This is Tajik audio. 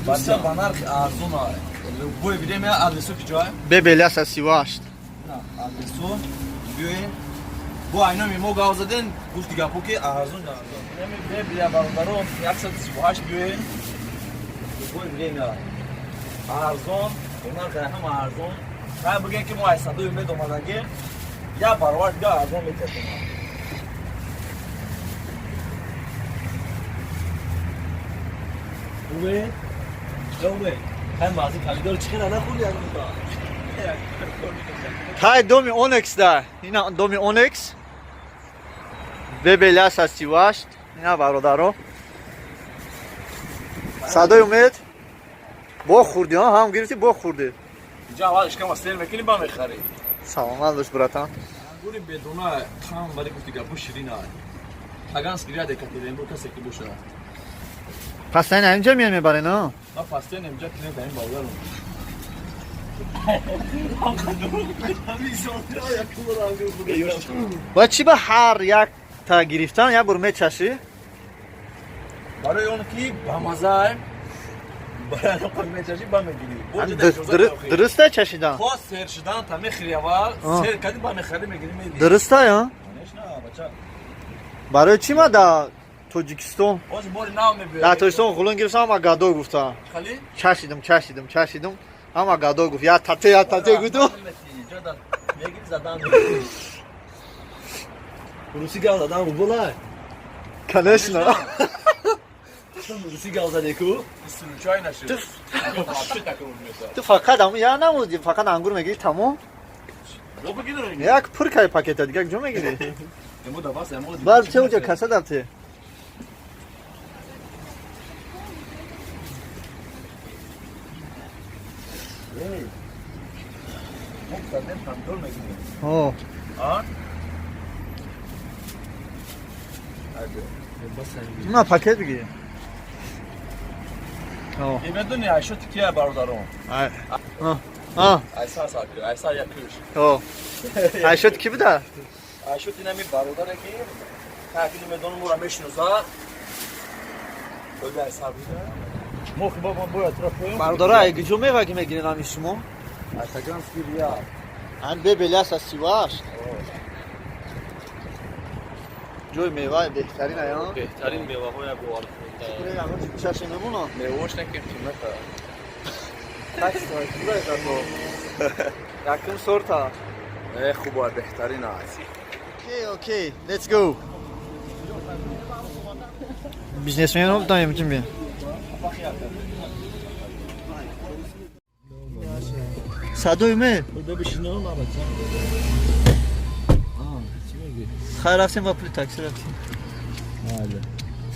Бача ба нархи арзон ай. Любое время адресу киҷоа? Бебел 138. Адресу биёен. Бо айноми мо гав заден, гуфти гапо ки арзон арзон. Инами бебеля бародарон 138 биёен. Любое время арзон, нархи ҳама арзон. Хай бигем ки мо ай садои умед омадагем, як баробар дига арзон метиҳем. Уве? Уве. Хай мази помидор чӣ хела нахӯрди аз онҷо? Тай доми Онекс да. Ина доми Онекс. Бебел 138. Ина бародаро. Садои умед. Бо хӯрдӣ, ҳа? Ҳам гирифтӣ, бо хӯрдӣ. Инҷа аввал ишкама сер мекунӣ, ба мехарӣ. Саломат бош, братан. Ангури бедона там вале гуфти гапо ширин ай. Таганский ряд Екатеринбург касе ки боша. Пас ин инҷа меян мебарен, а? Ма пастен инҷа клиент ин бародарам. Ва чӣ ба ҳар як та гирифтан як бор мечашӣ? Барои он ки бамаза барои он мечашӣ ба мегирӣ. Дуруста чашидан? Хо сер шудан та мехӯри аввал, сер кардӣ ба мехарӣ мегирӣ медӣ. Дуруста, а? Конечно, бача. Барои чӣ ма дар Тоҷикистон? Ҳозир бори нав мебиёрем. Дар Тоҷикистон ғулун гирифтам, ҳама гадо гуфтам. Хали? Чашидам, чашидам, чашидам. Ҳама гадо гуфт. Я тате, я тате гуфтам. Мегирӣ задан мегирӣ. Руси гав задан руболай. Конечно. Руси гав задеку? Случай нашид. Ту фақат ам я намуди, фақат ангур мегирӣ тамом. Як пур кай пакета дига куҷо мегирӣ? Бар те уҷа каса дафте. О. На пакет бигир. О. Медони айшоти кия бародарон? Ай. А. Айса сакр, айса якуш. О. Айшот ки буда? Айшот инами бародаре ки таки медонам ура мешиносад. Ода айса буда. Мо хиба мо бояд тура поем. Бародаро, ай куҷо мева ки мегирен ами шумо? Ай Таганский ряд. Ам бебел 138. Ҷои мева беҳтарин ая. Беҳтарин меваҳоя бовар кунед. Чаши мемона? Меваош не ки қимата. Якум сорта. Э, хуба беҳтарин ай. Окей, окей, let's go. Бизнесмен там чим би. Садои ме? Хай рафтем ба пули такси рафтем.